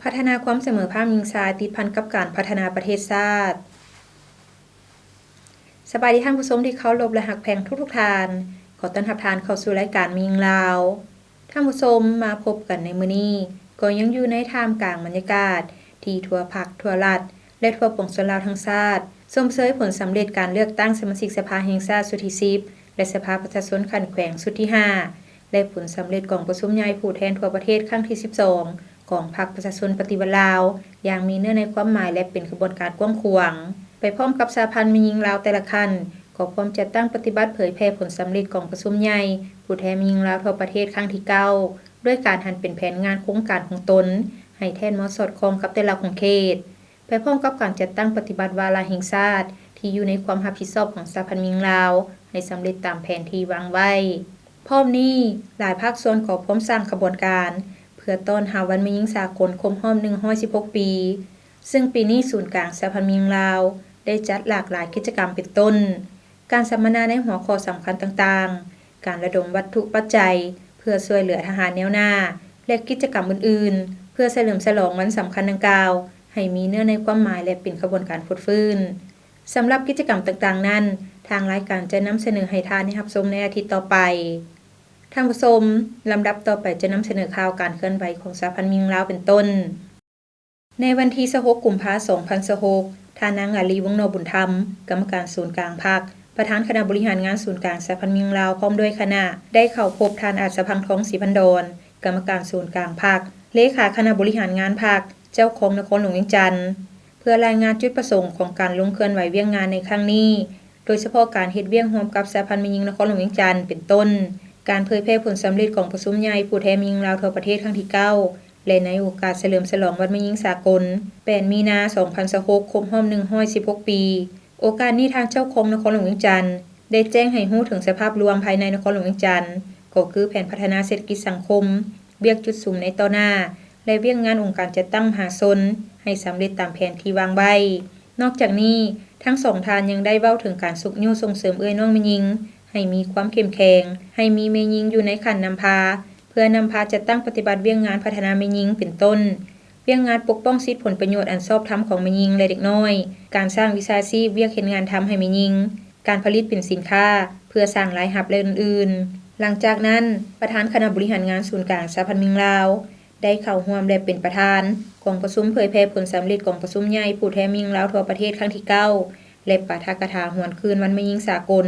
ພັດທະນາຄວາມສະເໝີພາບຍິງຊາຍ ຕິດພັນກັບການພັດທະນາປະເທດຊາດ. ສະບາຍດີທ່ານຜູ້ຊົມທີ່ເຄົາລົບ ແລະ ຮັກແພງທຸກໆທ່ານ. ຂໍຕ້ອນຮັບທ່ານເຂົ້າສູ່ລາຍການແມ່ຍິງລາວ. ທ່ານຜູ້ຊົມ, ມາພົບກັນໃນມື້ນີ້ ກໍຍັງຢູ່ໃນທ່າມກາງບັນຍາກາດທີ່ທົ່ວພັກ, ທົ່ວລັດ ແລະ ທົ່ວປວງຊົນລາວທັງຊາດ ຊົມເຊີຍຜົນສຳເລັດການເລືອກຕັ້ງສະມາຊິກສະພາແຫ່ງຊາດຊຸດທີສິບ ແລະ ສະພາປະຊາຊົນຂັ້ນແຂວງຊຸດທີຫ້າ ແລະ ຜົນສຳເລັດກອງປະຊຸມໃຫຍ່ຜູ້ແທນທົ່ວປະເທດຄັ້ງທີສິບສອງ ຂອງພັກປະຊາຊົນປະຕິວັດລາວ ຢ່າງມີເນື້ອໃນຄວາມໝາຍ ແລະ ເປັນຂະບວນການກວ້າງຂວາງ. ໄປພ້ອມກັບສະຫະພັນແມ່ຍິງລາວແຕ່ລະຂັ້ນ ກໍພ້ອມຈັດຕັ້ງປະຕິບັດເຜີຍແຜ່ຜົນສຳເລັດກອງປະຊຸມໃຫຍ່ຜູ້ແທນແມ່ຍິງລາວທົ່ວປະເທດຄັ້ງທີເກົ້າ ດ້ວຍການຫັນເປັນແຜນງານໂຄງການຂອງຕົນ ໃຫ້ແທດເໝາະສອດຄ່ອງກັບແຕ່ລະຂົງເຂດ. ໄປພ້ອມກັບການຈັດຕັ້ງປະຕິບັດວາລະແຫ່ງຊາດທີ່ຢູ່ໃນຄວາມຮັບຜິດຊອບຂອງສະຫະພັນແມ່ຍິງລາວ ໃຫ້ສຳເລັດຕາມແຜນທີ່ວາງໄວ້. ພ້ອມນີ້, ຫຼາຍພາກສ່ວນກໍພ້ອມສ້າງຂະບວນການ ເພື່ອຕ້ອນຮັບວັນແມ່ຍິງສາກົນຄົບຮອບໜຶ່ງຮ້ອຍສິບຫົກປີ, ເຊິ່ງປີນີ້ສູນກາງສະຫະພັນແມ່ຍິງລາວ ໄດ້ຈັດຫຼາກຫຼາຍກິດຈະກຳເປັນຕົ້ນ ການສຳມະນາໃນຫົວຂໍ້ສຳຄັນຕ່າງໆ, ການລະດົມວັດຖຸປັດໄຈເພື່ອຊ່ວຍເຫຼືອທະຫານແນວໜ້າ ແລະ ກິດຈະກຳອື່ນໆ ເພື່ອສະເຫຼີມສະຫຼອງວັນສຳຄັນດັ່ງກ່າວ ໃຫ້ມີເນື້ອໃນຄວາມໝາຍ ແລະ ເປັນຂະບວນການຟົດຟື້ນ. ສຳລັບກິດຈະກຳຕ່າງໆນັ້ນ, ທາງລາຍການຈະນຳສະເໜີໃຫ້ທ່ານໄດ້ຮັບຊົມໃນອາທິດຕໍ່ໄປ. ທ່ານຜູ້ຊົມ, ລຳດັບຕໍ່ໄປຈະນຳສະເໜີຂ່າວການເຄື່ອນໄຫວຂອງສະຫະພັນແມ່ຍິງລາວເປັນຕົ້ນ. ໃນວັນທີຊາວຫົກ ກຸມພາ ສອງພັນຊາວຫົກ, ທ່ານນາງ ອາລີ ວົງນໍບຸນທຳ, ກຳມະການສູນກາງພັກ, ປະທານຄະນະບໍລິຫານງານສູນກາງສະຫະພັນແມ່ຍິງລາວ ພ້ອມດ້ວຍຄະນະ ໄດ້ເຂົ້າພົບທ່ານ ອາດສະພັງທອງ ສີພັນດອນ, ກຳມະການສູນກາງພັກ, ເລຂາຄະນະບໍລິຫານງານພັກ, ເຈົ້າຄອງນະຄອນຫຼວງວຽງຈັນ, ເພື່ອລາຍງານຈຸດປະສົງຂອງການລົງເຄື່ອນໄຫວວຽກງານໃນຄັ້ງນີ້, ໂດຍສະເພາະການເຮັດວຽກຮ່ວມກັບສະຫະພັນແມ່ຍິງນະຄອນຫຼວງວຽງຈັນ ເປັນຕົ້ນ ການເຜີຍແຜ່ຜົນສຳເລັດກອງປະຊຸມໃຫຍ່ຜູ້ແທນແມ່ຍິງລາວທົ່ວປະເທດຄັ້ງທີເກົ້າ ແລະ ໃນໂອກາດສະເຫຼີມສະຫຼອງວັນແມ່ຍິງສາກົນ ແປດ ມີນາ ສອງພັນຊາວຫົກ ຄົບຮອບໜຶ່ງຮ້ອຍສິບຫົກປີ. ໂອກາດນີ້ ທ່ານເຈົ້າຄອງນະຄອນຫຼວງວຽງຈັນ ໄດ້ແຈ້ງໃຫ້ຮູ້ເຖິງສະພາບລວມພາຍໃນນະຄອນຫຼວງວຽງຈັນ ກໍຄືແຜນພັດທະນາເສດຖະກິດສັງຄົມ, ວຽກຈຸດສຸມໃນຕໍ່ໜ້າ ແລະ ວຽກງານອົງການຈັດຕັ້ງມະຫາຊົນ ໃຫ້ສຳເລັດຕາມແຜນທີ່ວາງໄວ້. ນອກຈາກນີ້, ທັງສອງທ່ານຍັງໄດ້ເວົ້າເຖິງການຊຸກຍູ້ສົ່ງເສີມເອື້ອຍນ້ອງແມ່ຍິງ ໃຫ້ມີຄວາມເຂັ້ມແຂງ, ໃຫ້ມີແມ່ຍິງຢູ່ໃນຂັ້ນນຳພາ ເພື່ອນຳພາຈັດຕັ້ງປະຕິບັດວຽກງານພັດທະນາແມ່ຍິງ ເປັນຕົ້ນ ວຽກງານປົກປ້ອງສິດຜົນປະໂຫຍດອັນຊອບທຳຂອງແມ່ຍິງ ແລະ ເດັກນ້ອຍ, ການສ້າງວິຊາຊີບ, ວຽກເຮັດງານທຳໃຫ້ແມ່ຍິງ, ການຜະລິດເປັນສິນຄ້າເພື່ອສ້າງລາຍຮັບ ແລະ ອື່ນໆ. ຫຼັງຈາກນັ້ນ, ປະທານຄະນະບໍລິຫານງານສູນກາງສະຫະພັນແມ່ຍິງລາວ ໄດ້ເຂົ້າຮ່ວມ ແລະ ເປັນປະທານກອງປະຊຸມເຜີຍແຜ່ຜົນສຳເລັດກອງປະຊຸມໃຫຍ່ຜູ້ແທນແມ່ຍິງລາວທົ່ວປະເທດຄັ້ງທີເກົ້າ ແລະ ປາຖະກະຖາຫວນຄືນວັນແມ່ຍິງສາກົນ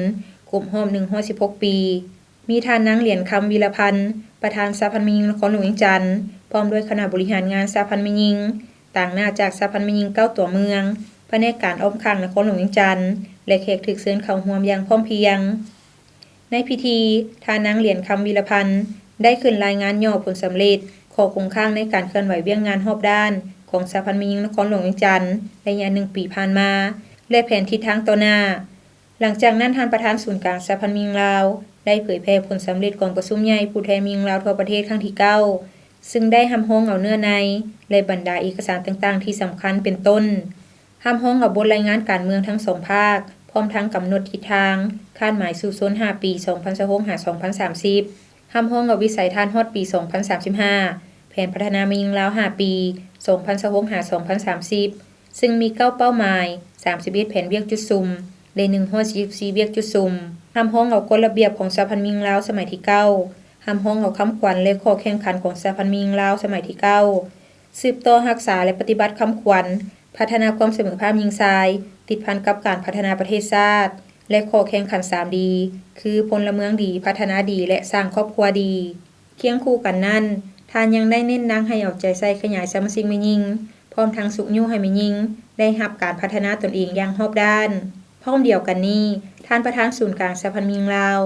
ຄົບຮອບໜຶ່ງຮ້ອຍສິບຫົກປີ. ມີທ່ານນາງ ຫຼຽນຄຳ ວີລະພັນ, ປະທານສະຫະພັນແມ່ຍິງນະຄອນຫຼວງວຽງຈັນ, ພ້ອມດ້ວຍຄະນະບໍລິຫານງານສະຫະພັນແມ່ຍິງ, ຕາງໜ້າຈາກສະຫະພັນແມ່ຍິງເກົ້າຕົວເມືອງ, ພະແນກການອ້ອມຂ້າງນະຄອນຫຼວງວຽງຈັນ ແລະ ແຂກຖືກເຊີນເຂົ້າຮ່ວມຢ່າງພ້ອມພຽງ. ໃນພິທີ, ທ່ານນາງ ຫຼຽນຄຳ ວີລະພັນ ໄດ້ຂຶ້ນລາຍງານຫຍໍ້ຜົນສຳເລັດ, ຂໍ້ຄົງຄ້າງໃນການເຄື່ອນໄຫວວຽກງານຮອບດ້ານຂອງສະຫະພັນແມ່ຍິງນະຄອນຫຼວງວຽງຈັນ ໄລຍະໜຶ່ງປີຜ່ານມາ ແລະ ແຜນທິດທາງຕໍ່ໜ້າ. ຫຼັງຈາກນັ້ນ, ທ່ານປະທານສູນກາງສະຫະພັນແມ່ຍິງລາວ ໄດ້ເຜີຍແຜ່ຜົນສຳເລັດກອງປະຊຸມໃຫຍ່ຜູ້ແທນແມ່ຍິງລາວທົ່ວປະເທດຄັ້ງທີເກົ້າ ຊຶ່ງໄດ້ຮັບຮອງເອົາເນື້ອໃນ ແລະ ບັນດາເອກະສານຕ່າງໆທີ່ສຳຄັນ ເປັນຕົ້ນ ຮັບຮອງເອົາບົດລາຍງານການເມືອງທັງສອງພາກ, ພ້ອມທັງກຳນົດທິດທາງ, ຄາດໝາຍສູ້ຊົນຫ້າປີ ສອງພັນຊາວຫົກ ຫາ ສອງພັນສາມສິບ, ຮັບຮອງເອົາວິໄສທັດຮອດປີສອງພັນສາມສິບຫ້າ, ແຜນພັດທະນາແມ່ຍິງລາວຫ້າປີ ສອງພັນຊາວຫົກ ຫາ ສອງພັນສາມສິບ ຊຶ່ງມີເກົ້າເປົ້າໝາຍ, ສາມສິບເອັດແຜນວຽກຈຸດສຸມ ແລະ ໜຶ່ງຮ້ອຍສີ່ສິບສີ່ວຽກຈຸດສຸມ, ຮັບຮອງເອົາກົດລະບຽບຂອງສະຫະພັນແມ່ຍິງລາວສະໄໝທີເກົ້າ, ຮັບຮອງເອົາຄຳຂວັນ ແລະ ຂໍ້ແຂ່ງຂັນຂອງສະຫະພັນແມ່ຍິງລາວສະໄໝທີເກົ້າ, ສືບຕໍ່ຮັກສາ ແລະ ປະຕິບັດຄຳຂວັນ ພັດທະນາຄວາມສະເໝີພາບຍິງຊາຍ ຕິດພັນກັບການພັດທະນາປະເທດຊາດ ແລະ ຂໍ້ແຂ່ງຂັນສາມດີ ຄື ພົນລະເມືອງດີ, ພັດທະນາດີ ແລະ ສ້າງຄອບຄົວດີ. ຄຽງຄູ່ກັນນັ້ນ, ທ່ານຍັງໄດ້ເນັ້ນໜັກໃຫ້ເອົາໃຈໃສ່ຂະຫຍາຍສະມາຊິກແມ່ຍິງ, ພ້ອມທັງຊຸກຍູ້ໃຫ້ແມ່ຍິງໄດ້ຮັບການພັດທະນາຕົນເອງຢ່າງຮອບດ້ານ. ພ້ອມດຽວກັນນີ້, ທ່ານປະທານສູນກາງສະຫະພັນແມ່ຍິງລາວ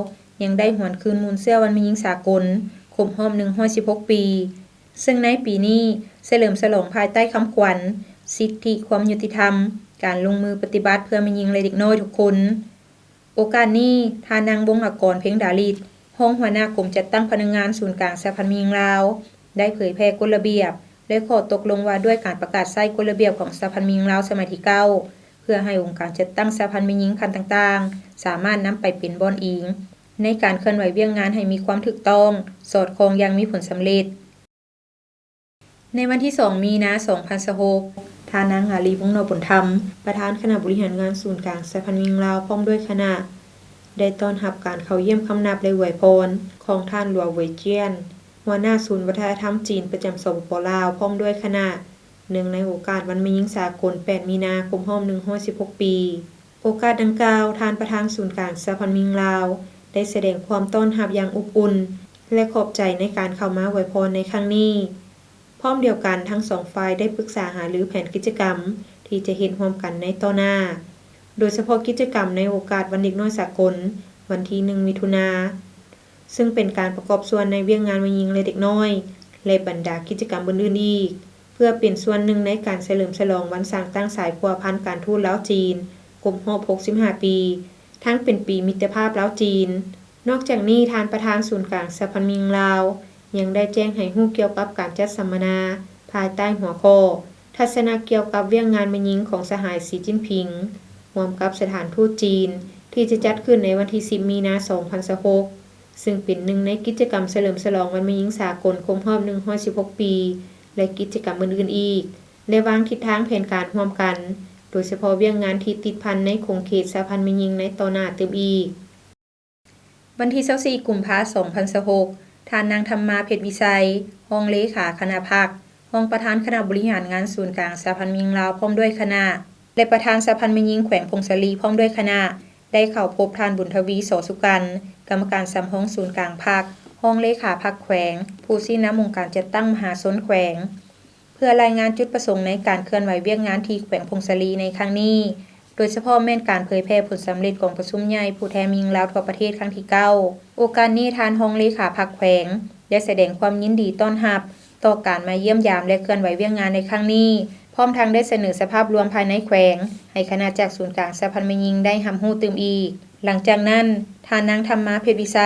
ຍັງໄດ້ຫວນຄືນມູນເຊື້ອວັນແມ່ຍິງສາກົນຄົບຮອບໜຶ່ງຮ້ອຍສິບຫົກປີ, ເຊິ່ງໃນປີນີ້ສະເຫຼີມສະຫຼອງພາຍໃຕ້ຄຳຂວັນ ສິດທິຄວາມຍຸຕິທຳ, ການລົງມືປະຕິບັດເພື່ອແມ່ຍິງ ແລະ ເດັກນ້ອຍທຸກຄົນ. ໂອກາດນີ້, ທ່ານນາງ ວົງອາກອນ ເພັງດາລິດ ຮອງຫົວໜ້າກົມຈັດຕັ້ງພະນັກງານສູນກາງສະຫະພັນແມ່ຍິງລາວ ໄດ້ເຜີຍແຜ່ກົດລະບຽບ ແລະ ຂໍ້ຕົກລົງວ່າດ້ວຍການປະກາດໃຊ້ກົດລະບຽບຂອງສະຫະພັນແມ່ຍິງລາວສະໄໝທີເກົ້າ ເພື່ອໃຫ້ອົງການຈັດຕັ້ງສະຫະພັນແມ່ຍິງຂັ້ນຕ່າງໆ ສາມາດນຳໄປເປັນບ່ອນອີງໃນການເຄື່ອນໄຫວວຽກງານໃຫ້ມີຄວາມຖືກຕ້ອງ, ສອດຄ່ອງຢ່າງມີຜົນສຳເລັດ. ໃນວັນທີສອງ ມີນາ ສອງພັນຊາວຫົກ ທ່ານນາງ ອາລີ ວົງນໍບຸນທຳ ປະທານຄະນະບໍລິຫານງານສູນກາງສະຫະພັນແມ່ຍິງລາວ ພ້ອມດ້ວຍຄະນະ ໄດ້ຕ້ອນຮັບການເຂົ້າຢ້ຽມຄຳນັບ ແລະ ອວຍພອນຂອງທ່ານ ຫຼວ ເຫວີຍຈຽນ ຫົວໜ້າສູນວັດທະນະທຳຈີນປະຈຳ ສປປ ລາວ ພ້ອມດ້ວຍຄະນະ ເນື່ອງໃນໂອກາດວັນແມ່ຍິງສາກົນ ແປດ ມີນາ ຄົບຮອບ ໜຶ່ງຮ້ອຍສິບຫົກ ປີ. ໂອກາດດັ່ງກ່າວ, ທ່ານປະທານສູນກາງສະຫະພັນແມ່ຍິງລາວ ໄດ້ສະແດງຄວາມຕ້ອນຮັບຢ່າງອົບອຸ່ນ ແລະ ຂອບໃຈໃນການເຂົ້າມາອວຍພອນໃນຄັ້ງນີ້. ພ້ອມດຽວກັນ, ທັງສອງຝ່າຍໄດ້ປຶກສາຫາລືແຜນກິດຈະກຳທີ່ຈະເຮັດຮ່ວມກັນໃນຕໍ່ໜ້າ, ໂດຍສະເພາະກິດຈະກຳໃນໂອກາດວັນເດັກນ້ອຍສາກົນ ວັນທີ ໜຶ່ງ ມິຖຸນາ, ຊຶ່ງເປັນການປະກອບສ່ວນໃນວຽກງານແມ່ຍິງ ແລະ ເດັກນ້ອຍ ແລະ ບັນດາກິດຈະກຳອື່ນໆອີກ, ເພື່ອເປັນສ່ວນໜຶ່ງໃນການສະເຫຼີມສະຫຼອງວັນສ້າງຕັ້ງສາຍພົວພັນການທູດລາວ-ຈີນ ຄົບຮອບ ຫົກສິບຫ້າ ປີ, ທັງເປັນປີມິດຕະພາບລາວ-ຈີນ. ນອກຈາກນີ້, ທ່ານປະທານສູນກາງສະຫະພັນແມ່ຍິງລາວ ຍັງໄດ້ແຈ້ງໃຫ້ຮູ້ກ່ຽວກັບການຈັດສຳມະນາ ພາຍໃຕ້ຫົວຂໍ້ ທັດສະນະກ່ຽວກັບວຽກງານແມ່ຍິງຂອງສະຫາຍ ສີ ຈິ້ນຜິງ ຮ່ວມກັບສະຖານທູດຈີນ ທີ່ຈະຈັດຂຶ້ນໃນວັນທີ ສິບ ມີນາ ສອງພັນຊາວຫົກ ຊຶ່ງເປັນໜຶ່ງໃນກິດຈະກຳສະເຫຼີມສະຫຼອງວັນແມ່ຍິງສາກົນຄົບຮອບ ໜຶ່ງຮ້ອຍສິບຫົກ ປີ ແລະ ກິດຈະກຳອື່ນໆອີກ ແລະ ວາງທິດທາງແຜນການຮ່ວມກັນ, ໂດຍສະເພາະວຽກງານທີ່ຕິດພັນໃນຂົງເຂດສະຫະພັນແມ່ຍິງໃນຕໍ່ໜ້າຕື່ມອີກ. ວັນທີ ຊາວສີ່ ກຸມພາ ສອງພັນຊາວຫົກ ທ່ານນາງ ທຳມາ ເພັດວິໄຊ ຮອງເລຂາຄະນະພັກ, ຮອງປະທານຄະນະບໍລິຫານງານສູນກາງສະຫະພັນແມ່ຍິງລາວ ພ້ອມດ້ວຍຄະນະ ແລະ ປະທານສະຫະພັນແມ່ຍິງແຂວງຜົ້ງສາລີ ພ້ອມດ້ວຍຄະນະ ໄດ້ເຂົ້າພົບທ່ານ ບຸນທະວີ ສໍສຸກັນ ກຳມະການສຳຮອງສູນກາງພັກ, ຮອງເລຂາພັກແຂວງ, ຜູ້ຊີ້ນຳອົງການຈັດຕັ້ງມະຫາຊົນແຂວງ ເພື່ອລາຍງານຈຸດປະສົງໃນການເຄື່ອນໄຫວວຽກງານທີ່ແຂວງຜົ້ງສາລີໃນຄັ້ງນີ້, ໂດຍສະເພາະແມ່ນການເຜີຍແຜ່ຜົນສຳເລັດກອງປະຊຸມໃຫຍ່ຜູ້ແທນແມ່ຍິງລາວທົ່ວປະເທດຄັ້ງທີ ເກົ້າ. ໂອກາດນີ້, ທ່ານຮອງເລຂາພັກແຂວງ ໄດ້ສະແດງຄວາມຍິນດີຕ້ອນຮັບຕໍ່ການມາຢ້ຽມຢາມ ແລະ ເຄື່ອນໄຫວວຽກງານໃນຄັ້ງນີ້, ພ້ອມທັງໄດ້ສະເໜີສະພາບລວມພາຍໃນແຂວງ ໃຫ້ຄະນະຈາກສູນກາງສະຫະພັນແມ່ຍິງໄດ້ຮັບຮູ້ຕື່ມອີກ. ຫຼັງຈາກນັ້ນ, ທ່ານນາງ ທຳມາ ເພັດວິໄຊ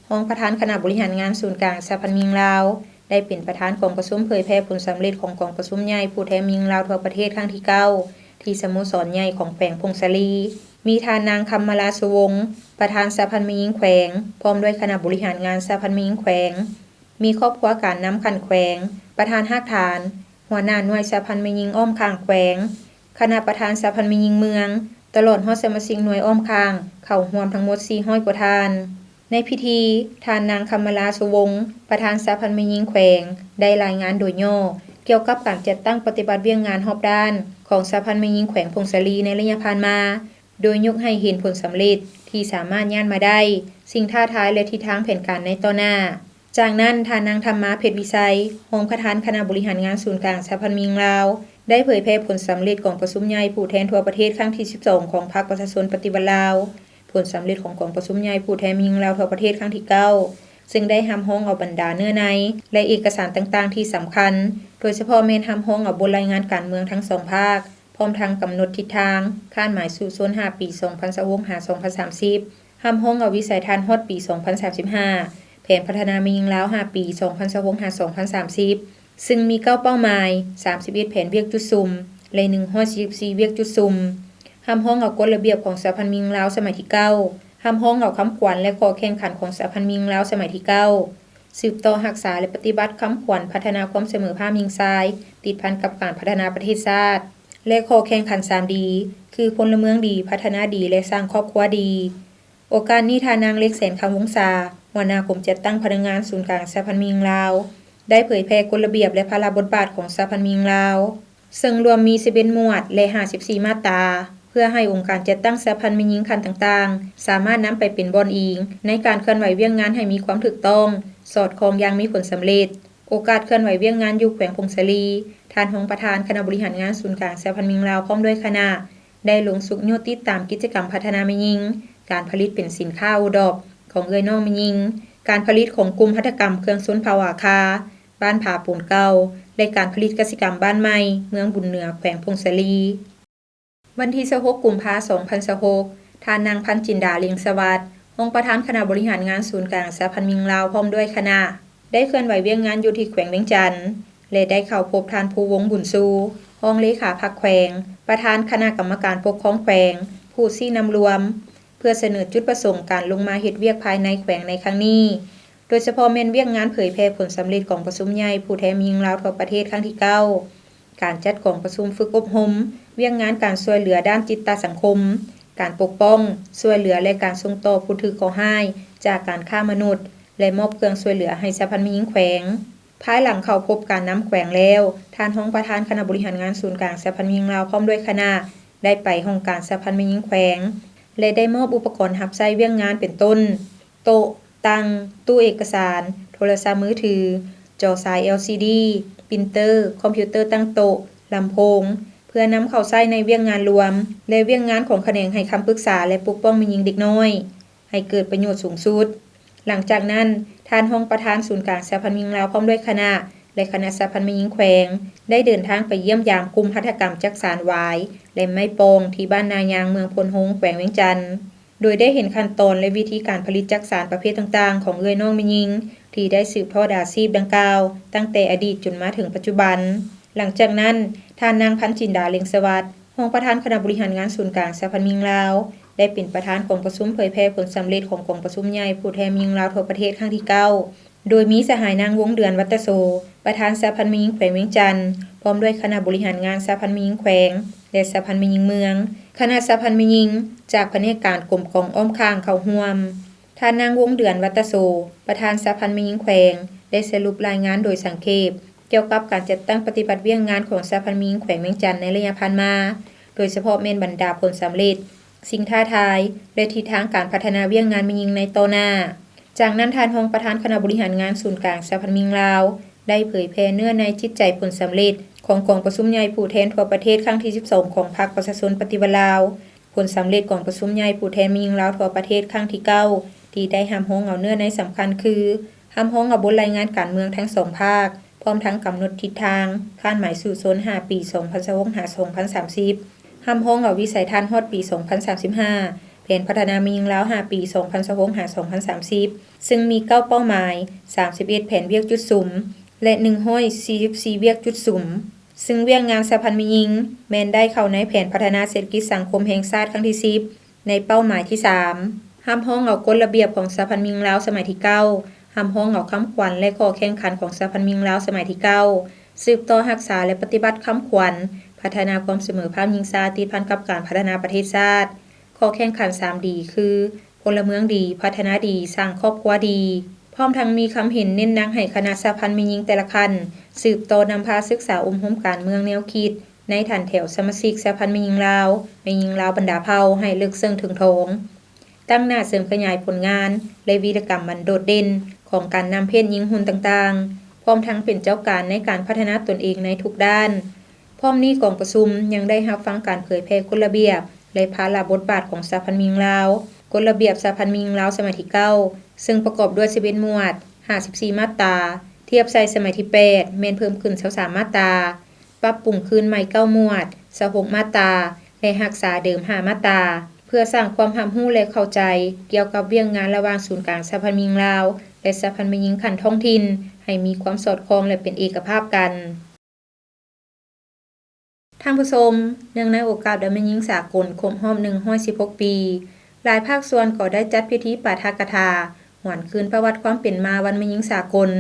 ຮອງປະທານຄະນະບໍລິຫານງານສູນກາງສະຫະພັນແມ່ຍິງລາວ ໄດ້ເປັນປະທານກອງປະຊຸມເຜີຍແຜ່ຜົນສຳເລັດຂອງກອງປະຊຸມໃຫຍ່ຜູ້ແທນແມ່ຍິງລາວທົ່ວປະເທດຄັ້ງທີ ເກົ້າ ທີ່ສະໂມສອນໃຫຍ່ຂອງແຂວງຜົ້ງສາລີ, ມີທ່ານນາງ ຄຳມາລາ ສຸວົງ ປະທານສະຫະພັນແມ່ຍິງແຂວງ ພ້ອມດ້ວຍຄະນະບໍລິຫານງານສະຫະພັນແມ່ຍິງແຂວງ, ມີຄອບຄົວການນຳຂັ້ນແຂວງ, ປະທານຮາກຖານ, ຫົວໜ້າໜ່ວຍສະຫະພັນແມ່ຍິງອ້ອມຂ້າງແຂວງ, ຄະນະປະທານສະຫະພັນແມ່ຍິງເມືອງ, ຕະຫຼອດຮອດສະມາຊິກໜ່ວຍອ້ອມຂ້າງ ເຂົ້າຮ່ວມທັງໝົດ ສີ່ຮ້ອຍ ກວ່າທ່ານ. ໃນພິທີ, ທ່ານນາງ ຄຳມາລາ ສຸວົງ ປະທານສະຫະພັນແມ່ຍິງແຂວງ ໄດ້ລາຍງານໂດຍຫຍໍ້ກ່ຽວກັບການຈັດຕັ້ງປະຕິບັດວຽກງານຮອບດ້ານຂອງສະຫະພັນແມ່ຍິງແຂວງຜົ້ງສາລີໃນໄລຍະຜ່ານມາ, ໂດຍຍົກໃຫ້ເຫັນຜົນສຳເລັດທີ່ສາມາດຍາດມາໄດ້, ສິ່ງທ້າທາຍ ແລະ ທິດທາງແຜນການໃນຕໍ່ໜ້າ. ຈາກນັ້ນ, ທ່ານນາງ ທຳມາ ເພັດວິໄຊ ຮອງປະທານຄະນະບໍລິຫານງານສູນກາງສະຫະພັນແມ່ຍິງລາວ ໄດ້ເຜີຍແຜ່ຜົນສຳເລັດກອງປະຊຸມໃຫຍ່ຜູ້ແທນທົ່ວປະເທດຄັ້ງທີ ສິບສອງ ຂອງພັກປະຊາຊົນປະຕິວັດລາວ, ຜົນສຳເລັດຂອງກອງປະຊຸມໃຫຍ່ຜູ້ແທນແມ່ຍິງລາວທົ່ວປະເທດຄັ້ງທີ ເກົ້າ ຊຶ່ງໄດ້ຮັບຮອງເອົາບັນດາເນື້ອໃນ ແລະ ເອກະສານຕ່າງໆທີ່ສຳຄັນ, ໂດຍສະເພາະແມ່ນຮັບຮອງເອົາບົດລາຍງານການເມືອງທັງສອງພາກ, ພ້ອມທັງກຳນົດທິດທາງ, ຄາດໝາຍສູ້ຊົນ ຫ້າ ປີ ສອງພັນຊາວຫົກ ຫາ ສອງພັນສາມສິບ, ຮັບຮອງເອົາວິໄສທັດຮອດປີ ສອງພັນສາມສິບຫ້າ, ແຜນພັດທະນາແມ່ຍິງລາວ ຫ້າ ປີ ສອງພັນຊາວຫົກ ຫາ ສອງພັນສາມສິບ, ຊຶ່ງມີເກົ້າເປົ້າໝາຍ, ສາມສິບເອັດແຜນວຽກຈຸດສຸມ ແລະ ໜຶ່ງຮ້ອຍສີ່ສິບສີ່ວຽກຈຸດສຸມ, ຮັບຮອງເອົາກົດລະບຽບຂອງສະຫະພັນແມ່ຍິງລາວສະໄໝທີ ເກົ້າ, ຮັບຮອງເອົາຄຳຂວັນ ແລະ ຂໍ້ແຂ່ງຂັນຂອງສະຫະພັນແມ່ຍິງລາວສະໄໝທີ ເກົ້າ, ສືບຕໍ່ຮັກສາ ແລະ ປະຕິບັດຄຳຂວັນພັດທະນາຄວາມສະເໝີພາບຍິງຊາຍ ຕິດພັນກັບການພັດທະນາປະເທດຊາດ ແລະ ຂໍ້ແຂ່ງຂັນ ສາມດີ ຄື ພົນລະເມືອງດີ, ພັດທະນາດີ ແລະ ສ້າງຄອບຄົວດີ. ໂອກາດນີ້, ທ່ານນາງ ເລັກແສນ ຄຳວົງສາ ຫົວໜ້າກົມຈັດຕັ້ງພະນັກງານສູນກາງສະຫະພັນແມ່ຍິງລາວ ໄດ້ເຜີຍແຜ່ກົດລະບຽບ ແລະ ພາລະບົດບາດຂອງສະຫະພັນແມ່ຍິງລາວ, ເຊິ່ງລວມມີ ສິບເອັດ ໝວດ ແລະ ຫ້າສິບສີ່ ມາດຕາ, ເພື່ອໃຫ້ອົງການຈັດຕັ້ງສະຫະພັນແມ່ຍິງຂັ້ນຕ່າງໆ ສາມາດນຳໄປເປັນບ່ອນອີງໃນການເຄື່ອນໄຫວວຽກງານໃຫ້ມີຄວາມຖືກຕ້ອງ, ສອດຄ່ອງຢ່າງມີຜົນສຳເລັດ. ໂອກາດເຄື່ອນໄຫວວຽກງານຢູ່ແຂວງຜົ້ງສາລີ, ທ່ານຮອງປະທານຄະນະບໍລິຫານງານສູນກາງສະຫະພັນແມ່ຍິງລາວ ພ້ອມດ້ວຍຄະນະ ໄດ້ລົງຊຸກຍູ້ຕິດຕາມກິດຈະກຳພັດທະນາແມ່ຍິງ, ການຜະລິດເປັນສິນຄ້າໂອດອບຂອງເອື້ອຍນ້ອງແມ່ຍິງ, ການຜະລິດຂອງກຸ່ມຫັດຖະກຳເຄື່ອງຊົນເຜົ່າອາຄາ ບ້ານຜາປູນເກົ່າ ແລະ ການຜະລິດກະສິກຳບ້ານໃໝ່ ເມືອງບຸນເໜືອ ແຂວງຜົ້ງສາລີ. ວັນທີ ຊາວຫົກ ກຸມພາ ສອງພັນຊາວຫົກ ທ່ານນາງ ພັນຈິນດາ ເລັງສະຫວັດ ຮອງປະທານຄະນະບໍລິຫານງານສູນກາງສະຫະພັນແມ່ຍິງລາວ ພ້ອມດ້ວຍຄະນະ ໄດ້ເຄື່ອນໄຫວວຽກງານຢູ່ທີ່ແຂວງວຽງຈັນ ແລະ ໄດ້ເຂົ້າພົບທ່ານ ພູວົງ ບຸນຊູ ຮອງເລຂາພັກແຂວງ, ປະທານຄະນະກຳມະການປົກຄອງແຂວງ, ຜູ້ຊີ້ນຳລວມ ເພື່ອສະເໜີຈຸດປະສົງການລົງມາເຮັດວຽກພາຍໃນແຂວງໃນຄັ້ງນີ້. ໂດຍສະເພາະແມ່ນວຽກງານເຜີຍແຜ່ຜົນສຳເລັດກອງປະຊຸມໃຫຍ່ຜູ້ແທນແມ່ຍິງລາວທົ່ວປະເທດຄັ້ງທີເກົ້າ, ການຈັດກອງປະຊຸມຝຶກອົບຮົມ, ວຽກງານການຊ່ວຍເຫຼືອດ້ານຈິດຕະສັງຄົມ, ການປົກປ້ອງ, ຊ່ວຍເຫຼືອ ແລະ ການສົ່ງຕໍ່ຜູ້ຖືກເຄາະຮ້າຍຈາກການຄ້າມະນຸດ ແລະ ມອບເຄື່ອງຊ່ວຍເຫຼືອໃຫ້ສະຫະພັນແມ່ຍິງແຂວງ. ພາຍຫຼັງເຂົ້າພົບການນຳແຂວງແລ້ວ, ທ່ານຮອງປະທານຄະນະບໍລິຫານງານສູນກາງສະຫະພັນແມ່ຍິງລາວ ພ້ອມດ້ວຍຄະນະ ໄດ້ໄປຫ້ອງການສະຫະພັນແມ່ຍິງແຂວງ ແລະ ໄດ້ມອບອຸປະກອນຮັບໃຊ້ວຽກງານເປັນຕົ້ນ ໂຕະ, ຕັ່ງ, ຕູ້ເອກະສານ, ໂທລະສັບມືຖື, ຈໍສາຍແອລຊີດີ, ປຣິນເຕີ, ຄອມພິວເຕີຕັ້ງໂຕະ, ລຳໂພງ ເພື່ອນຳເຂົ້າໃຊ້ໃນວຽກງານລວມ ແລະ ວຽກງານຂອງຂະແໜງໃຫ້ຄຳປຶກສາ ແລະ ປົກປ້ອງແມ່ຍິງເດັກນ້ອຍ ໃຫ້ເກີດປະໂຫຍດສູງສຸດ. ຫຼັງຈາກນັ້ນ, ທ່ານຮອງປະທານສູນກາງສະຫະພັນແມ່ຍິງລາວ ພ້ອມດ້ວຍຄະນະ ແລະ ຄະນະສະຫະພັນແມ່ຍິງແຂວງ ໄດ້ເດີນທາງໄປຢ້ຽມຢາມກຸ່ມຫັດຖະກຳຈັກສານຫວາຍ ແລະ ໄມ້ປ່ອງ ທີ່ບ້ານນາຍາງ ເມືອງໂພນໂຮງ ແຂວງວຽງຈັນ ໂດຍໄດ້ເຫັນຂັ້ນຕອນ ແລະ ວິທີການຜະລິດຈັກສານປະເພດຕ່າງໆຂອງເອື້ອຍນ້ອງແມ່ຍິງ ທີ່ໄດ້ສືບທອດອາຊີບດັ່ງກ່າວຕັ້ງແຕ່ອະດີດຈົນມາເຖິງປັດຈຸບັນ. ຫຼັງຈາກນັ້ນ, ທ່ານນາງ ພັນຈິນດາ ເລັງສະຫວັດ ຮອງປະທານຄະນະບໍລິຫານງານສູນກາງສະຫະພັນແມ່ຍິງລາວ ໄດ້ເປັນປະທານກອງປະຊຸມເຜີຍແຜ່ຜົນສຳເລັດຂອງກອງປະຊຸມໃຫຍ່ຜູ້ແທນແມ່ຍິງລາວທົ່ວປະເທດຄັ້ງທີເກົ້າ ໂດຍມີສະຫາຍນາງ ວົງເດືອນ ວັດຕະໂສ ປະທານສະຫະພັນແມ່ຍິງແຂວງວຽງຈັນ ພ້ອມດ້ວຍຄະນະບໍລິຫານງານສະຫະພັນແມ່ຍິງແຂວງ ແລະ ສະຫະພັນແມ່ຍິງເມືອງ, ຄະນະສະຫະພັນແມ່ຍິງຈາກພະແນກການກົມກອງອ້ອມຂ້າງເຂົ້າຮ່ວມ. ທ່ານນາງ ວົງເດືອນ ວັດຕະໂສ ປະທານສະຫະພັນແມ່ຍິງແຂວງ ໄດ້ສະຫຼຸບລາຍງານໂດຍສັງເຂບ ກ່ຽວກັບການຈັດຕັ້ງປະຕິບັດວຽກງານຂອງສະຫະພັນແມ່ຍິງແຂວງວຽງຈັນໃນໄລຍະຜ່ານມາ, ໂດຍສະເພາະແມ່ນບັນດາຜົນສຳເລັດ, ສິ່ງທ້າທາຍ ແລະ ທິດທາງການພັດທະນາວຽກງານແມ່ຍິງໃນຕໍ່ໜ້າ. ຈາກນັ້ນ, ທ່ານຮອງປະທານຄະນະບໍລິຫານງານສູນກາງສະຫະພັນແມ່ຍິງລາວ ໄດ້ເຜີຍແຜ່ເນື້ອໃນຈິດໃຈຜົນສຳເລັດຂອງກອງປະຊຸມໃຫຍ່ຜູ້ແທນທົ່ວປະເທດຄັ້ງທີສິບສອງຂອງພັກປະຊາຊົນປະຕິວັດລາວ, ຜົນສຳເລັດກອງປະຊຸມໃຫຍ່ຜູ້ແທນແມ່ຍິງລາວທົ່ວປະເທດຄັ້ງທີເກົ້າ ທີ່ໄດ້ຮັບຮອງເອົາເນື້ອໃນສຳຄັນຄື ຮັບຮອງເອົາບົດລາຍງານການເມືອງທັງສອງພາກ, ພ້ອມທັງກຳນົດທິດທາງຄາດໝາຍສູ້ຊົນຫ້າປີ ສອງພັນຊາວຫົກ ຫາ ສອງພັນສາມສິບ, ຮັບຮອງເອົາວິໄສທັດຮອດປີສອງພັນສາມສິບຫ້າ, ແຜນພັດທະນາແມ່ຍິງລາວຫ້າປີ ສອງພັນຊາວຫົກ ຫາ ສອງພັນສາມສິບ ຊຶ່ງມີເກົ້າເປົ້າໝາຍ, ສາມສິບເອັດແຜນວຽກຈຸດສຸມ ແລະ ໜຶ່ງຮ້ອຍສີ່ສິບສີ່ວຽກຈຸດສຸມ. ຊຶ່ງວຽກງານສະຫະພັນແມ່ຍິງ ແມ່ນໄດ້ເຂົ້າໃນແຜນພັດທະນາເສດຖະກິດສັງຄົມແຫ່ງຊາດຄັ້ງທີສິບ ໃນເປົ້າໝາຍທີສາມ, ຮັບຮອງເອົາກົດລະບຽບຂອງສະຫະພັນແມ່ຍິງລາວສະໄໝທີເກົ້າ, ຮັບຮອງເອົາຄຳຂວັນ ແລະ ຂໍ້ແຂ່ງຂັນຂອງສະຫະພັນແມ່ຍິງລາວສະໄໝທີເກົ້າ, ສືບຕໍ່ຮັກສາ ແລະ ປະຕິບັດຄຳຂວັນ ພັດທະນາຄວາມສະເໝີພາບຍິງຊາຍ ຕິດພັນກັບການພັດທະນາປະເທດຊາດ. ຂໍ້ແຂ່ງຂັນສາມດີ ຄື ພົນລະເມືອງດີ, ພັດທະນາດີ, ສ້າງຄອບຄົວດີ, ພ້ອມທັງມີຄຳເຫັນເນັ້ນໜັກໃຫ້ຄະນະສະຫະພັນແມ່ຍິງແຕ່ລະຂັ້ນ ສືບຕໍ່ນຳພາສຶກສາອົບຮົມການເມືອງແນວຄິດ ໃນຖັນແຖວສະມາຊິກສະຫະພັນແມ່ຍິງລາວ, ແມ່ຍິງລາວບັນດາເຜົ່າ ໃຫ້ເລິກເຊິ່ງເຖິງຖອງ, ຕັ້ງໜ້າເສີມຂະຫຍາຍຜົນງານ ແລະ ວີລະກຳອັນໂດດເດັ່ນຂອງການນຳເພດຍິງຮຸ່ນຕ່າງໆ, ພ້ອມທັງເປັນເຈົ້າການໃນການພັດທະນາຕົນເອງໃນທຸກດ້ານ. ພ້ອມນີ້, ກອງປະຊຸມຍັງໄດ້ຮັບຟັງການເຜີຍແຜ່ກົດລະບຽບ ແລະ ພາລະບົດບາດຂອງສະຫະພັນແມ່ຍິງລາວ, ກົດລະບຽບສະຫະພັນແມ່ຍິງລາວສະໄໝທີເກົ້າ ຊຶ່ງປະກອບດ້ວຍສິບເອັດໝວດ, ຫ້າສິບສີ່ມາດຕາ, ທຽບໃສ່ສະໄໝທີແປດ ແມ່ນເພີ່ມຂຶ້ນຊາວສາມມາດຕາ, ປັບປຸງຄືນໃໝ່ເກົ້າໝວດ, ຊາວຫົກມາດຕາ ແລະ ຮັກສາເດີມຫ້າມາດຕາ, ເພື່ອສ້າງຄວາມຮັບຮູ້ ແລະ ເຂົ້າໃຈກ່ຽວກັບວຽກງານລະຫວ່າງສູນກາງສະຫະພັນແມ່ຍິງລາວ ແລະ ສະຫະພັນແມ່ຍິງຂັ້ນທ້ອງຖິ່ນ ໃຫ້ມີຄວາມສອດຄ່ອງ ແລະ ເປັນເອກະພາບກັນ. ທ່ານຜູ້ຊົມ, ເນື່ອງໃນໂອກາດວັນແມ່ຍິງສາກົນຄົບຮອບໜຶ່ງຮ້ອຍສິບຫົກປີ, ຫຼາຍພາກສ່ວນກໍໄດ້ຈັດພິທີປາຖະກະຖາ ຫວນຄືນປະຫວັດຄວາມເປັນມາວັນແມ່ຍິງສາກົນ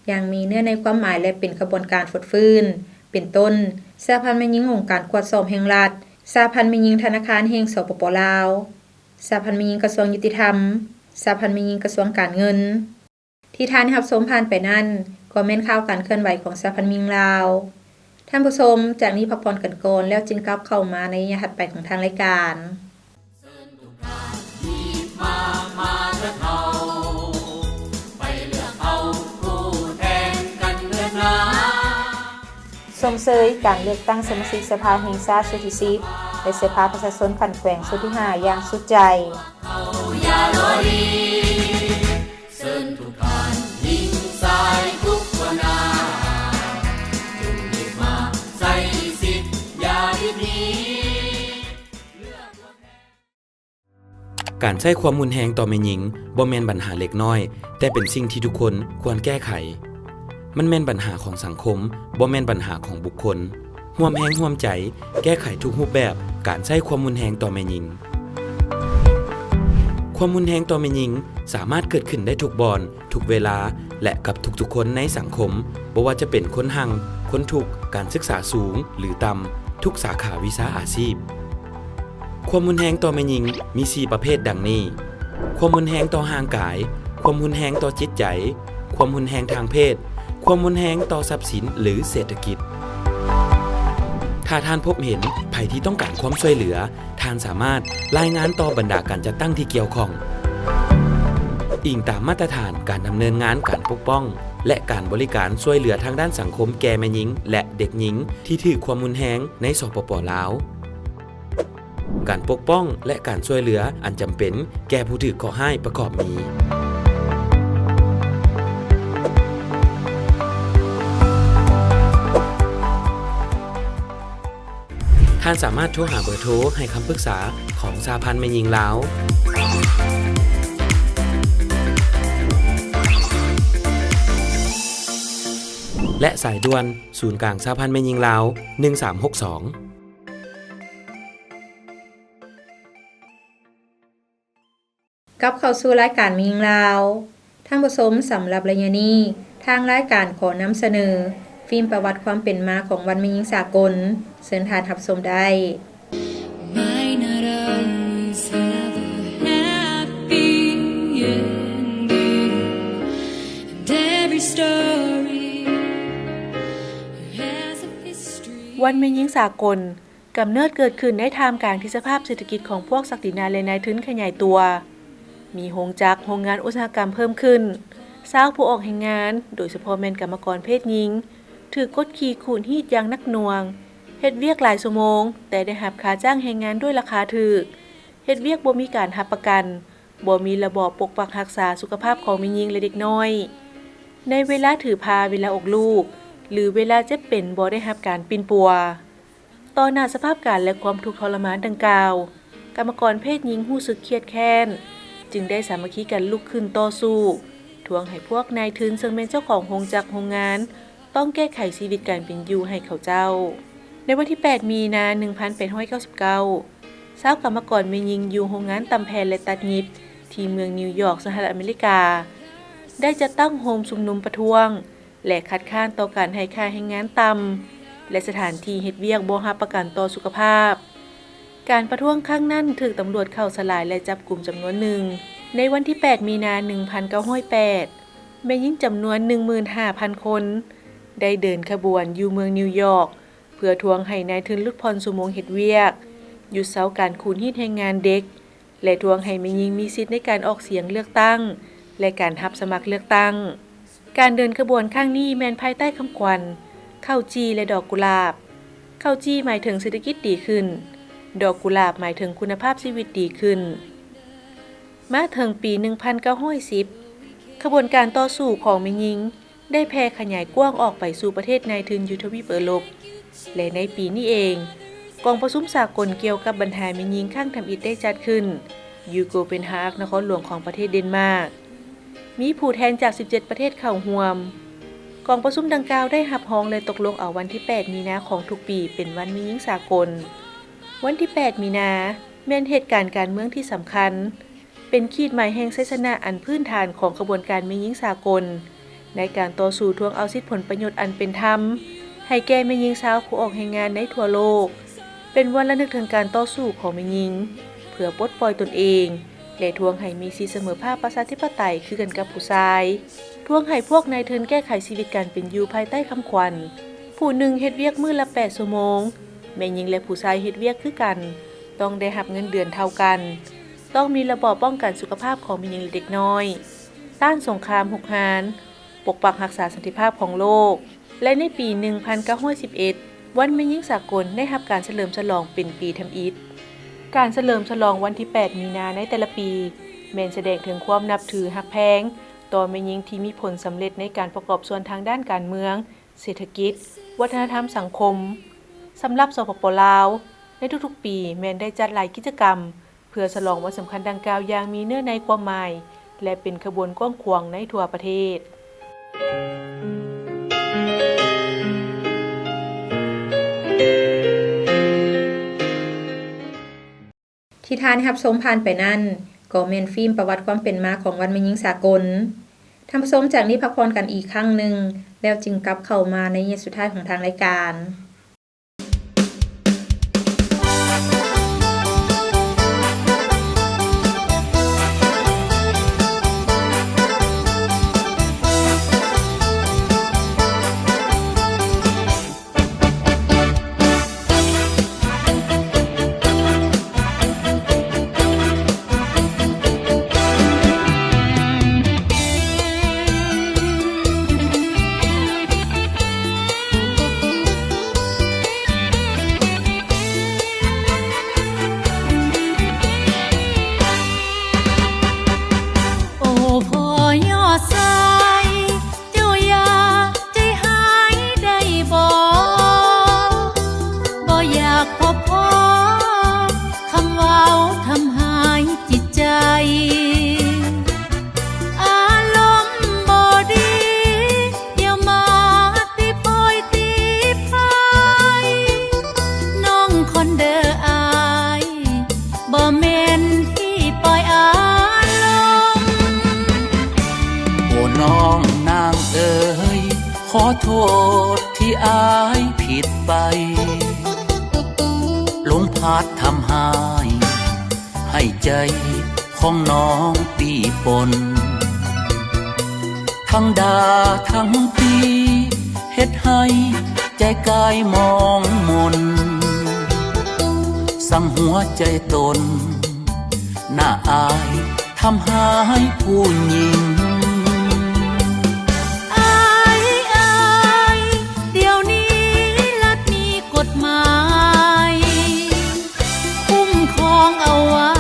ຢ່າງມີເນື້ອໃນຄວາມໝາຍ ແລະ ເປັນຂະບວນການຟົດຟື້ນ ເປັນຕົ້ນ ສະຫະພັນແມ່ຍິງອົງການກວດສອບແຫ່ງລັດ, ສະຫະພັນແມ່ຍິງທະນາຄານແຫ່ງ ສປປ ລາວ, ສະຫະພັນແມ່ຍິງກະຊວງຍຸຕິທຳ, ສະຫະພັນແມ່ຍິງກະຊວງການເງິນ. ທີ່ທ່ານໄດ້ຮັບຊົມຜ່ານໄປນັ້ນ ກໍແມ່ນຂ່າວການເຄື່ອນໄຫວຂອງສະຫະພັນແມ່ຍິງລາວ. ທ່ານຜູ້ຊົມ, ຈາກນີ້ພັກຜ່ອນກັນກ່ອນ ແລ້ວຈຶ່ງກັບເຂົ້າມາໃນໄລຍະຖັດໄປຂອງທາງລາຍການ. ຊົມເຊີຍການເລືອກຕັ້ງສະມາຊິກສະພາແຫ່ງຊາດຊຸດທີສິບ ແລະ ສະພາປະຊາຊົນຂັ້ນແຂວງຊຸດທີຫ້າຢ່າງສຸດໃຈ. ການໃຊ້ຄວາມຮຸນແຮງຕໍ່ແມ່ຍິງບໍ່ແມ່ນບັນຫາເລັກນ້ອຍ, ແຕ່ເປັນສິ່ງທີ່ທຸກຄົນຄວນແກ້ໄຂ. ມັນແມ່ນບັນຫາຂອງສັງຄົມ, ບໍ່ແມ່ນບັນຫາຂອງບຸກຄົນ. ຮ່ວມແຮງຮ່ວມໃຈແກ້ໄຂທຸກຮູບແບບການໃຊ້ຄວາມຮຸນແຮງຕໍ່ແມ່ຍິງ. ຄ ຄວາມຮຸນແຮງຕໍ່ແມ່ຍິງສາມາດເກີດຂຶ້ນໄດ້ທຸກບ່ອນ, ທຸກເວລາ ແລະ ກັບທຸກໆຄົນໃນສັງຄົມ, ບໍ່ວ່າຈະເປັນຄົນຮັ່ງ, ຄົນທຸກ, ການສຶກສາສູງ ຫຼື ຕ່ຳ, ທຸກສາຂາວິຊາອາຊີບ. ຄວາມຮຸນແຮງຕໍ່ແມ່ຍິງມີສີ່ປະເພດດັ່ງນີ້: ຄວາມຮຸນແຮງຕໍ່ຮ່າງກາຍ, ຄວາມຮຸນແຮງຕໍ່ຈິດໃຈ, ຄວາມຮຸນແຮງທາງເພດ, ຄວາມຮຸນແຮງຕໍ່ຊັບສິນ ຫຼື ເສດຖະກິດ. ຖ້າທ່ານພົບເຫັນໃຜທີ່ຕ້ອງການຄວາມຊ່ວຍເຫຼືອ, ທ່ານສາມາດລາຍງານຕໍ່ບັນດາການຈັດຕັ້ງທີ່ກ່ຽວຂ້ອງ, ອີງຕາມມາດຕະຖານການດຳເນີນງານການປົກປ້ອງ ແລະ ການບໍລິການຊ່ວຍເຫຼືອທາງດ້ານສັງຄົມແກ່ແມ່ຍິງ ແລະ ເດັກຍິງທີ່ຖືກຄວາມຮຸນແຮງໃນ ສປປ ລາວ. ການປົກປ້ອງ ແລະ ການຊ່ວຍເຫຼືອອັນຈຳເປັນແກ່ຜູ້ຖືກເຄາະຮ້າຍປະກອບມີ: ທ່ານສາມາດໂທຫາເບີໂທໃຫ້ຄຳປຶກສາຂອງສະຫະພັນແມ່ຍິງລາວ ແລະ ສາຍດ່ວນສູນກາງສະຫະພັນແມ່ຍິງລາວ ໜຶ່ງສາມຫົກສອງ. ກັບເຂົ້າສູ່ລາຍການແມ່ຍິງລາວ. ທ່ານຜູ້ຊົມ, ສຳລັບໄລຍະນີ້ ທາງລາຍການຂໍນຳສະເໜີຟີມປະຫວັດຄວາມເປັນມາຂອງວັນແມ່ຍິງສາກົນ. ເຊີນທ່ານຮັບຊົມໄດ້. Might not always have a happy ending, and every story has a history. ວັນແມ່ຍິງສາກົນ ກຳເນີດເກີດຂຶ້ນໃນທ່າມກາງທີ່ສະພາບເສດຖະກິດຂອງພວກສັກດິນາ ແລະ ນາຍທຶນຂະຫຍາຍຕົວ, ມີໂຮງຈັກ, ໂຮງງານອຸດສາຫະກຳເພີ່ມຂຶ້ນ, ຊາວຜູ້ອອກແຮງງານ, ໂດຍສະເພາະແມ່ນກຳມະກອນເພດຍິງ, ຖືກກົດຂີ່ຂູດຮີດຢ່າງໜັກໜ່ວງ, ເຮັດວຽກຫຼາຍຊົ່ວໂມງ, ແຕ່ໄດ້ຮັບຄ່າຈ້າງແຮງງານດ້ວຍລາຄາຖືກ, ເຮັດວຽກບໍ່ມີການຮັບປະກັນ, ບໍ່ມີລະບອບປົກປັກຮັກສາສຸຂະພາບຂອງແມ່ຍິງ ແລະ ເດັກນ້ອຍ, ໃນເວລາຖືພາ, ເວລາອອກລູກ ຫຼື ເວລາເຈັບເປັນບໍ່ໄດ້ຮັບການປິ່ນປົວ. ຕໍ່ໜ້າສະພາບການ ແລະ ຄວາມທຸກທໍລະມານດັ່ງກ່າວ, ກຳມະກອນເພດຍິງຮູ້ສຶກຄຽດແຄ້ນ, ຈຶ່ງໄດ້ສາມັກຄີກັນລຸກຂຶ້ນຕໍ່ສູ້, ທວງໃຫ້ພວກນາຍທຶນ ເຊິ່ງແມ່ນເຈົ້າຂອງໂຮງຈັກໂຮງງານ ຕ້ອງແກ້ໄຂຊີວິດການເປັນຢູ່ໃຫ້ເຂົາເຈົ້າ. ໃນວັນທີແປດ ມີນາ ໜຶ່ງພັນແປດຮ້ອຍເກົ້າສິບເກົ້າ, ຊາວກຳມະກອນແມ່ຍິງຢູ່ໂຮງງານຕ່ຳແຜ່ນ ແລະ ຕັດຫຍິບ ທີ່ເມືອງນິວຢອກ ສະຫະລັດອາເມລິກາ ໄດ້ຈັດຕັ້ງໂຮມຊຸມນຸມປະທ້ວງ ແລະ ຄັດຄ້ານຕໍ່ການໃຫ້ຄ່າແຮງງານຕ່ຳ ແລະ ສະຖານທີ່ເຮັດວຽກບໍ່ຮັບປະກັນຕໍ່ສຸຂະພາບ. ການປະທ້ວງຄັ້ງນັ້ນຖືກຕຳຫຼວດເຂົ້າສະຫຼາຍ ແລະ ຈັບກຸມຈຳນວນໜຶ່ງ. ໃນວັນທີແປດ ມີນາ ໜຶ່ງພັນເກົ້າຮ້ອຍແປດ, ແມ່ຍິງຈຳນວນ ໜຶ່ງໝື່ນຫ້າພັນຄົນ ໄດ້ເດີນຂະບວນຢູ່ເມືອງນິວຢອກ ເພື່ອທວງໃຫ້ນາຍທຶນຫຼຸດຜ່ອນຊົ່ວໂມງເຮັດວຽກ, ຢຸດເຊົາການຂູດຮີດແຮງງານເດັກ ແລະ ທວງໃຫ້ແມ່ຍິງມີສິດໃນການອອກສຽງເລືອກຕັ້ງ ແລະ ການຮັບສະໝັກເລືອກຕັ້ງ. ການເດີນຂະບວນຄັ້ງນີ້ແມ່ນພາຍໃຕ້ຄຳຂວັນ ເຂົ້າຈີ່ ແລະ ດອກກຸຫຼາບ. ເຂົ້າຈີ່ໝາຍເຖິງເສດຖະກິດດີຂຶ້ນ, ດອກກຸຫຼາບໝາຍເຖິງຄຸນນະພາບຊີວິດດີຂຶ້ນ. ມາເຖິງປີ ໜຶ່ງພັນເກົ້າຮ້ອຍສິບ, ຂະບວນການຕໍ່ສູ້ຂອງແມ່ຍິງ ໄດ້ແຜ່ຂະຫຍາຍກວ້າງອອກໄປສູ່ປະເທດນາຍທຶນຢູ່ທະວີບເອີຣົບ ແລະ ໃນປີນີ້ເອງ, ກອງປະຊຸມສາກົນກ່ຽວກັບບັນຫາແມ່ຍິງຄັ້ງທຳອິດໄດ້ຈັດຂຶ້ນຢູ່ໂກເປນຮາກ ນະຄອນຫຼວງຂອງປະເທດເດນມາກ, ມີຜູ້ແທນຈາກ ສິບເຈັດ ປະເທດເຂົ້າຮ່ວມ. ກອງປະຊຸມດັ່ງກ່າວໄດ້ຮັບຮອງ ແລະ ຕົກລົງເອົາວັນທີແປດ ມີນາຂອງທຸກປີເປັນວັນແມ່ຍິງສາກົນ. ວັນທີແປດ ມີນາ ແມ່ນເຫດການການເມືອງທີ່ສຳຄັນ, ເປັນຂີດໝາຍແຫ່ງໄຊຊະນະອັນພື້ນຖານຂອງຂະບວນການແມ່ຍິງສາກົນ ໃນການຕໍ່ສູ້ທວງເອົາສິດຜົນປະໂຫຍດອັນເປັນທຳ ໃຫ້ແກ່ແມ່ຍິງຊາວຜູ້ອອກແຮງງານໃນທົ່ວໂລກ, ເປັນວັນລະນຶກເຖິງການຕໍ່ສູ້ຂອງແມ່ຍິງ ເພື່ອປົດປ່ອຍຕົນເອງ ແລະ ທວງໃຫ້ມີສິດສະເໝີພາບປະຊາທິປະໄຕຄືກັນກັບຜູ້ຊາຍ, ທວງໃຫ້ພວກນາຍທຶນແກ້ໄຂຊີວິດການເປັນຢູ່ພາຍໃຕ້ຄຳຂວັນ ຜູ້ໜຶ່ງເຮັດວຽກມື້ລະແປດຊົ່ວໂມງ, ແມ່ຍິງ ແລະ ຜູ້ຊາຍເຮັດວຽກຄືກັນ ຕ້ອງໄດ້ຮັບເງິນເດືອນເທົ່າກັນ. ຕ້ອງມີລະບອບປ້ອງກັນສຸຂະພາບຂອງແມ່ຍິງ ແລະ ເດັກນ້ອຍ, ຕ້ານສົງຄາມຮຸກຮານ, ປົກປັກຮັກສາສັນຕິພາບຂອງໂລກ ແລະ ໃນປີ ໜຶ່ງພັນເກົ້າຮ້ອຍສິບເອັດ ວັນແມ່ຍິງສາກົນໄດ້ຮັບການສະເຫຼີມສະຫຼອງເປັນປີທຳອິດ. ການສະເຫຼີມສະຫຼອງວັນທີແປດ ມີນາໃນແຕ່ລະປີ ແມ່ນສະແດງເຖິງຄວາມນັບຖືຮັກແພງຕໍ່ແມ່ຍິງທີ່ມີຜົນສຳເລັດໃນການປະກອບສ່ວນທາງດ້ານການເມືອງ, ເສດຖະກິດ, ວັດທະນະທຳສັງຄົມ. ສຳລັບ ສປປ ລາວ, ໃນທຸກໆປີແມ່ນໄດ້ຈັດຫຼາຍກິດຈະກຳ ເພື່ອສະຫຼອງວັນສຳຄັນດັ່ງກ່າວຢ່າງມີເນື້ອໃນຄວາມໝາຍ ແລະ ເປັນຂະບວນກວ້າງຂວາງໃນທົ່ວປະເທດ. ທີ່ທ່ານໄດ້ຮັບຊົມຜ່ານໄປນັ້ນ ກໍແມ່ນຟີມປະຫວັດຄວາມເປັນມາຂອງວັນແມ່ຍິງສາກົນ. ທ່ານຜູ້ຊົມ, ຈາກນີ້ພັກຜ່ອນກັນອີກຄັ້ງໜຶ່ງ ແລ້ວຈຶ່ງກັບເຂົ້າມາໃນໄລຍະສຸດທ້າຍຂອງທາງລາຍການ. ໂອ້ ພໍ່ຍໍ້ຊາຍ ເຈົ້າຢ່າໃຈຮ້າຍໄດ້ບໍ່? ບໍ່ຢາກພົບພໍ້ ຄຳເວົ້າທຳຮ້າຍຈິດໃຈ. ອາລົມບໍ່ດີ ຢ່າມາຕີໂພຍຕີພາຍ. ນ້ອງຄອນເດີອ້າຍ ບໍ່ແມ່ນທີ່ປ່ອຍອາລົມ. ໂອ້ ນ້ອງນາງເອີຍ ຂໍໂທດທີ່ອ້າຍຜິດໄປ. ລົມພັດທຳຮ້າຍ ໃຫ້ໃຈຂອງນ້ອງປີ້ປົນ ທັງດ່າທັງຕີ ເຮັດໃຫ້ໃຈກາຍໝອງມົນ ສັງຫົວໃຈຕົນ ໜ້າອາຍທຳຮ້າຍຜູ້ຍິງ. ອາຍ ອາຍ ດຽວນີ້ລັດມີກົດໝາຍ ຄຸ້ມຄອງເອົາໄວ້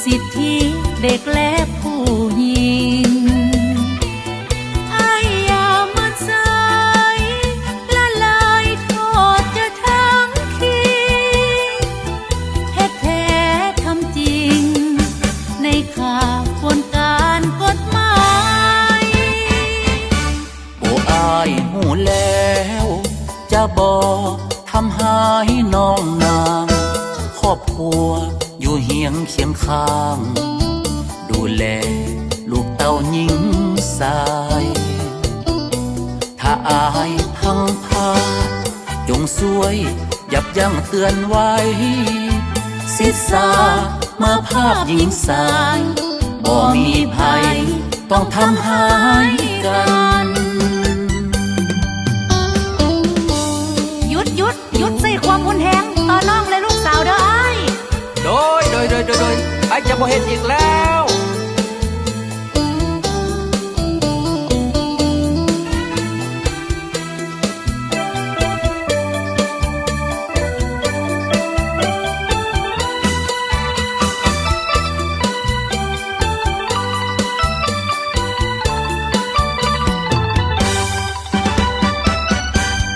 ສິດທິເດັກແລະຜູ້ຍິງ. ອ້າຍຢ່າມາໃສ່ລະລາຍ ໂທດຈະທາງຄີ ເຮັດແທ້ທຳຈິງ ໃນຂະບວນການກົດໝາຍ. ໂອ້ ອ້າຍຮູ້ແລ້ວ ຈະບໍ່ທຳຮ້າຍນ້ອງນາງ ຄອບຄົວຢູ່ຮຽງຄຽງຂ້າງ ດູແລລູກເຕົ້າຍິງຊາຍ. ຖ້າອ້າຍພັງພາດ ຈົ່ງຊ່ວຍ ຢັບຢັ້ງເຕືອນໄວ້ ສິດສາມາພາບຍິງຊາຍ ບໍ່ມີໃຜຕ້ອງທຳຮ້າຍກັນ. ຢຸດ, ຢຸດ, ຢຸດໃຊ້ຄວາມຮຸນແຮງຕໍ່ນ້ອງ ແລະ ລູກສາວເດີອ້າຍ. ໂດຍ, ໂດຍ, ໂດຍ, ໂດຍ, ໂດຍ, ອ້າຍຈະບໍ່ເຮັດອີກແລ້ວ.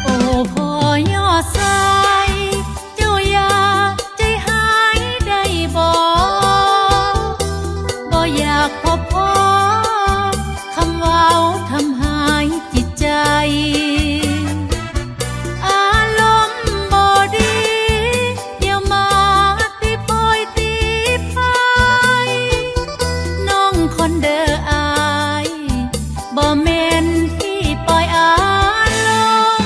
ໂອ້ ພໍ່ຍໍ້ຊາຍ ເຈົ້າຢ່າໃຈຮ້າຍໄດ້ບໍ່? ບໍ່ຢາກພົບພໍ້ ຄຳເວົ້າທຳຮ້າຍຈິດໃຈ. ອາລົມບໍ່ດີ ຢ່າມາຕີໂພຍຕີພາຍ. ນ້ອງຄອນເດີອ້າຍ ບໍ່ແມ່ນທີ່ປ່ອຍອາລົມ.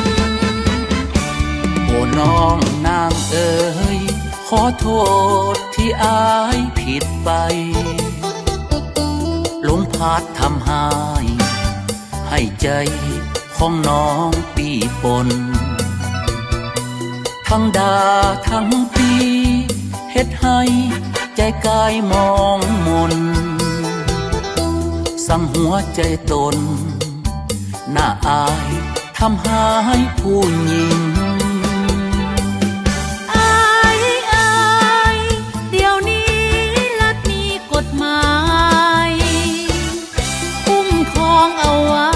ໂອ້ ນ້ອງນາງເອີຍ ຂໍໂທດທີ່ອ້າຍຜິດໄປ. ລົມພັດທຳຮ້າຍ ໃຫ້ໃຈຂອງນ້ອງປີ້ປົນ ທັງດ່າທັງຕີ ເຮັດໃຫ້ໃຈກາຍໝອງມົນ ສັງຫົວໃຈຕົນ ໜ້າອາຍທຳຮ້າຍຜູ້ຍິງ. ອາຍ, ອາຍ, ດຽວນີ້ລັດມີກົດໝາຍ ຄຸ້ມຄອງເອົາໄວ້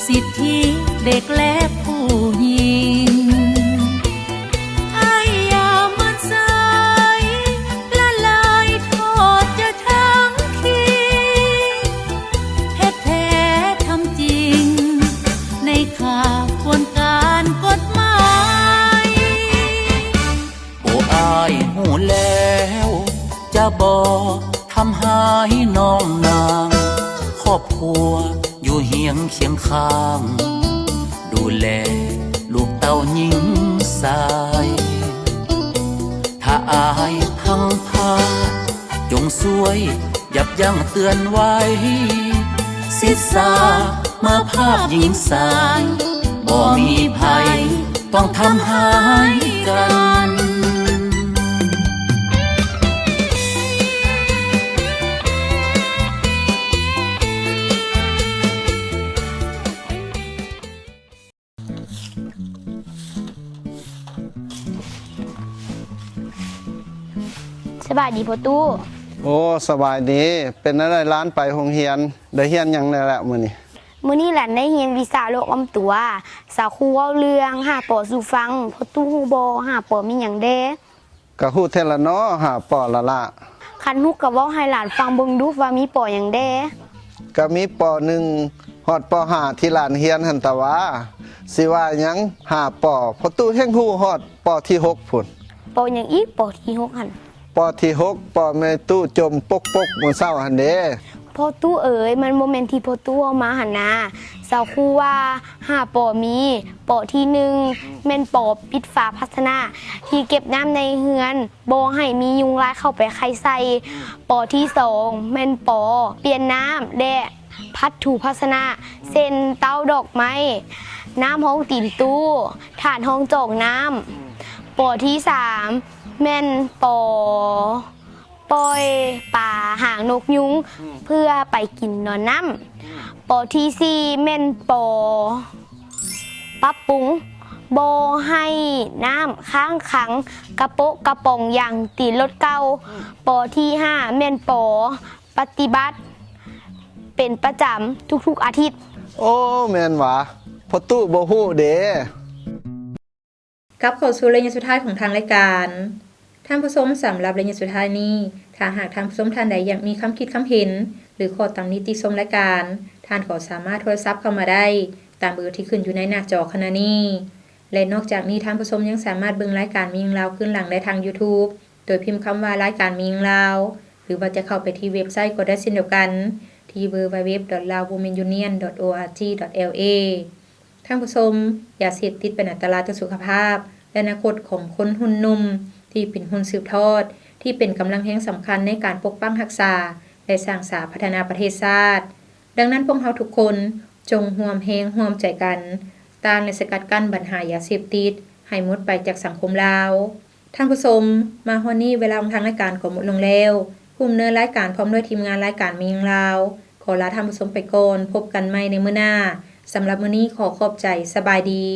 ສິດທິເດັກແລະຜູ້ຍິງ. ອ້າຍຢ່າມາໃສ່ລະລາຍ ໂທດຈະທາງຄີ ເຮັດແທ້ທຳຈິງ ໃນຂະບວນການກົດໝາຍ. ໂອ້ ອ້າຍຮູ້ແລ້ວ ຈະ ບໍ່ທຳຮ້າຍນ້ອງນາງ ຄອບຄົວຢູ່ຮຽງຄຽງຂ້າງ ດູແລລູກເຕົ້າຍິງຊາຍ. ຖ້າອາຍພັງພາດ ຈົ່ງຊ່ວຍຢັບຢັ້ງເຕືອນໄວ້ ສິດສາມາພາບຍິງຊາຍ ບໍ່ມີໃຜ ຕ້ອງທຳຮ້າຍກັນ. ສະບາຍດີພໍ່ຕູ້. ໂອ້ ສະບາຍດີ. ເປັນແນວໃດຫຼານໄປໂຮງຮຽນ? ໄດ້ຮຽນຫຍັງແດ່ລະມື້ນີ້? ມື້ນີ້ຫຼານໄດ້ຮຽນວິຊາໂລກອ້ອມຕົວ. ສາວຄູເວົ້າເລື່ອງຫ້າປໍສູ່ຟັງ. ພໍ່ຕູ້ຮູ້ບໍ່ ຫ້າປໍມີຫຍັງແດ່? ກະຮູ້ແທ້ລະເນາະ ຫ້າປໍລະລະ. ຄັນຮູ້ກະເວົ້າໃຫ້ຫຼານຟັງເບິ່ງດູວ່າມີປໍຫຍັງແດ່? ກະມີປໍໜຶ່ງຮອດປໍຫ້າທີ່ຫຼານຮຽນຫັ້ນຕາຫວາ. ຊິວ່າຫຍັງ ຫ້າປໍ? ພໍ່ຕູ້ແຮ່ງຮູ້ຮອດປໍທີຫົກພຸ້ນ. ປໍຫຍັງອີກ ປໍທີຫົກຫັ້ນ? ປໍທີຫົກ ປໍແມ່ຕູ້ຈົ່ມປົກໆມື້ເຊົ້າຫັ້ນເດ. ພໍ່ຕູ້ເອີຍ ມັນບໍ່ແມ່ນທີ່ພໍ່ຕູ້ເວົ້າມາຫັ້ນນາ. ສາວຄູວ່າຫ້າປໍມີ, ປໍທີໜຶ່ງ ແມ່ນປໍປິດຝາພາຊະນະທີ່ເກັບນ້ຳໃນເຮືອນ ບໍ່ໃຫ້ມີຍຸງລາຍເຂົ້າໄປໄຂ່ໃສ່. ປໍທີສອງ ແມ່ນປໍປ່ຽນນ້ຳ ແລະ ພັດຖູພາຊະນະ ເຊັ່ນ ເຕົ້າດອກໄມ້, ນ້ຳຮອງຕີນຕູ້, ຖາດຮອງຈອກນ້ຳ. ປໍທີສາມ ແມ່ນປໍ ປ່ອຍປາຫາງນົກຍຸງ ອືມ ເພື່ອໄປກິນນອນນ້ຳ. ອືມ ປໍທີສີ່ ແມ່ນປໍປັບປຸງ ບໍ່ໃຫ້ນ້ຳຄ້າງຂັງກະໂປະກະປ໋ອງຢາງຕີນລົດເກົ່າ. ອືມ ປໍທີຫ້າ ແມ່ນປໍປະຕິບັດເປັນປະຈຳທຸກໆອາທິດ. ໂອ້ ແມ່ນຫວາ ພໍ່ຕູ້ບໍ່ຮູ້ເດ. ກັບເຂົ້າສູ່ໄລຍະສຸດທ້າຍຂອງທາງລາຍການ. ທ່ານຜູ້ຊົມ, ສຳລັບໄລຍະສຸດທ້າຍນີ້, ຖ້າຫາກທ່ານຜູ້ຊົມທ່ານໃດຢາກມີຄຳຄິດຄຳເຫັນ ຫຼື ຂໍ້ຕຳໜິຕິຊົມລາຍການ, ທ່ານກໍສາມາດໂທລະສັບເຂົ້າມາໄດ້ຕາມເບີທີ່ຂຶ້ນຢູ່ໃນໜ້າຈໍຂະນະນີ້. ແລະ ນອກຈາກນີ້, ທ່ານຜູ້ຊົມຍັງສາມາດເບິ່ງລາຍການມີຫຍັງລາວຄືນຫຼັງໄດ້ທາງ YouTube ໂດຍພິມຄຳວ່າ ລາຍການມີຫຍັງລາວ ຫຼືວ່າຈະເຂົ້າໄປທີ່ເວັບໄຊກໍໄດ້ເຊັ່ນດຽວກັນ ທີ່ www.laowomenunion.org.la. ທ່ານຜູ້ຊົມ, ຢາເສບຕິດເປັນອັນຕະລາຍຕໍ່ສຸຂະພາບ ແລະ ອະນາຄົດຂອງຄົນຮຸ່ນໜຸ່ມ ທີ່ເປັນຮຸ່ນສືບທອດ ທີ່ເປັນກຳລັງແຮງສຳຄັນໃນການປົກປັກຮັກສາ ແລະ ສ້າງສາພັດທະນາປະເທດຊາດ. ດັ່ງນັ້ນ, ພວກເຮົາທຸກຄົນຈົ່ງຮ່ວມແຮງຮ່ວມໃຈກັນ ຕ້ານ ແລະ ສະກັດກັ້ນບັນຫາຢາເສບຕິດໃຫ້ໝົດໄປຈາກສັງຄົມລາວ. ທ່ານຜູ້ຊົມ, ມາຮອດນີ້ເວລາຂອງທາງລາຍການກໍໝົດລົງແລ້ວ. ຜູ້ດຳເນີນລາຍການພ້ອມດ້ວຍທີມງານລາຍການມີຫຍັງລາວ ຂໍລາທ່ານຜູ້ຊົມໄປກ່ອນ, ພົບກັນໃໝ່ໃນມື້ໜ້າ. ສຳລັບມື້ນີ້ຂໍຂອບໃຈ, ສະບາຍດີ.